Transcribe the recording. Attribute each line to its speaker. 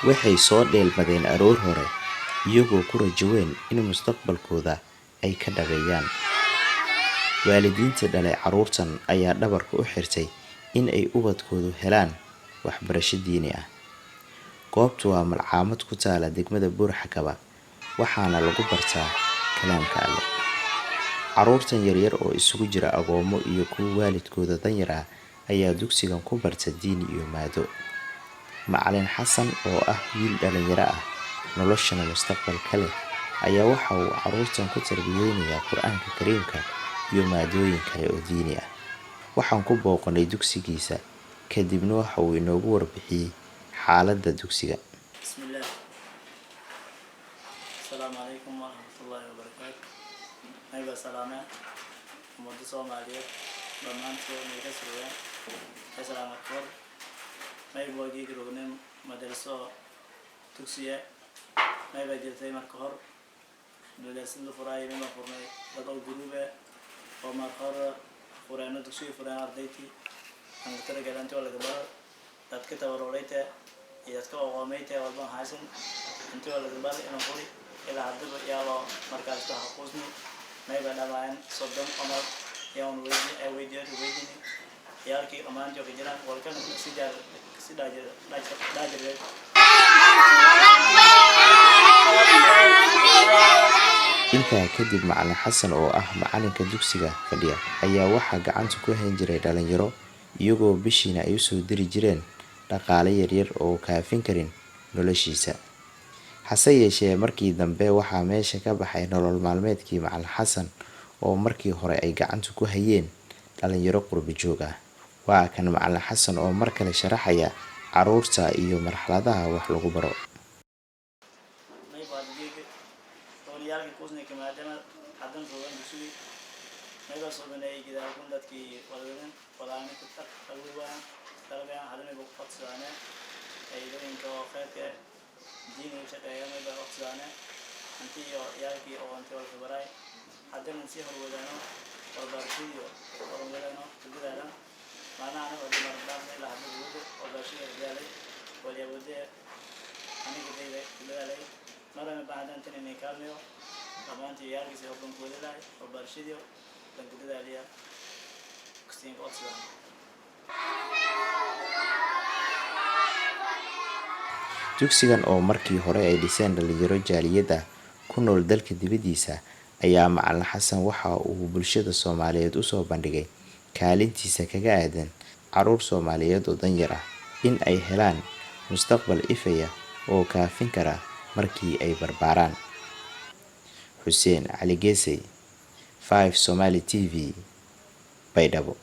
Speaker 1: Waxay soo dheelmadeen aroor hore, iyagoo ku rajo weyn in mustaqbalkooda ay ka dhabeeyaan. Waalidiinta dhalay carruurtan ayaa dhabarka u xirtay in ay ubadkoodu helaan waxbarasho diini ah. Goobtu waa malcaamad ku taala degmada Buurxakaba, waxaana lagu bartaa kalaamka Alle. Carruurtan yaryar oo isugu jira agoomo iyo kuwo waalidkooda danyar ah ayaa dugsigan ku barta diin iyo maado. Macalin Xasan oo ah wiil dhalinyaro ah, noloshana mustaqbal ka leh, ayaa waxa uu carruurtan ku tarbiyeynayaa Qur'aanka Kariimka iyo maadooyin kale oo diini ah. Waxaan ku booqanay dugsigiisa, kadibna waxa uu inoogu warbixiyey xaaladda dugsiga.
Speaker 2: Bismillaah. Asalaamu calaykum waraxmatullaahi wabarakaatu. Mayba salaame ummadda Soomaaliyeed dhammaantood may ka sugaan asalaam akbar. Mayba wagiig rognin madraso dugsiye mayba jirtay. Marka hor madrasad la furaayay mayba furnay dad oo group eh oo marka hore fureeno dugsiga fureen ardaytii aan ku talagalay intii waa laga baro dadka tabaruurayta iyo dadka oqoomayta walba haysan intii waa laga baro inuu furi. Ilaa haddaba iyaaloo markaas ka xaquusni mayba dhamaayeen 30 camal yaan weydi ay weydiyo weydini ciyaalkii dhammaantii oo ka jiraan walkana si jaar si dhaajireed.
Speaker 1: Intaa kadib, Macalin Xasan oo ah macalinka dugsiga fadhiya ayaa waxaa gacanta ku hayn jiray dhalinyaro, iyagoo bishiina ay usoo diri jireen dhaqaale yaryar oo kaafin karin noloshiisa. Hase yeeshee, markii dambe waxaa meesha ka baxay nolol maalmeedkii Macalin Xasan oo markii hore ay gacanta ku hayeen dhalinyaro qurbo joog ah. Waa kan Macalin Xasan oo mar kale sharaxaya carruurta iyo marxaladaha wax lagu baro.
Speaker 2: Mayba hadda geega ooniyaalkii kuusnayka maadaama haddan rogan dugsigii mayba suubinay gidaalkun dadkii wadadan walaani ku awoodwaan dalbayaan. Hadda mayba ku codsadaane ciidooyinka oo khayrka diiniga shaqeeya, mayba codsadaane intii iyo ciyaalkii oo intii walka baraay haddana sii horwadaano walbarashadiyo horwadaano ku dadaalan. Macnaha aniga oo dhimaardhaafna ilaa hadda wada walbarashada dadaalay wali awoodee aniga dayda ku dadaalay marana baahadan tan inay kaalmayo dhammaantii ciyaalkiisa horban ku wadi lahay walbarashadiyo lanku dadaaliya kusiinka codsadaan.
Speaker 1: Dugsigan oo markii hore ay dhiseen dhalinyaro jaaliyad ah ku nool dalka dibadiisa ayaa Macalin Xasan waxa uu bulshada Soomaaliyeed usoo bandhigay kaalintiisa kaga aadan carruur Soomaaliyeed oo danyar ah in ay helaan mustaqbal ifaya oo kaafin kara markii ay barbaaraan. Xuseen Cali Geesey, 5 Somali TV, Baydhabo.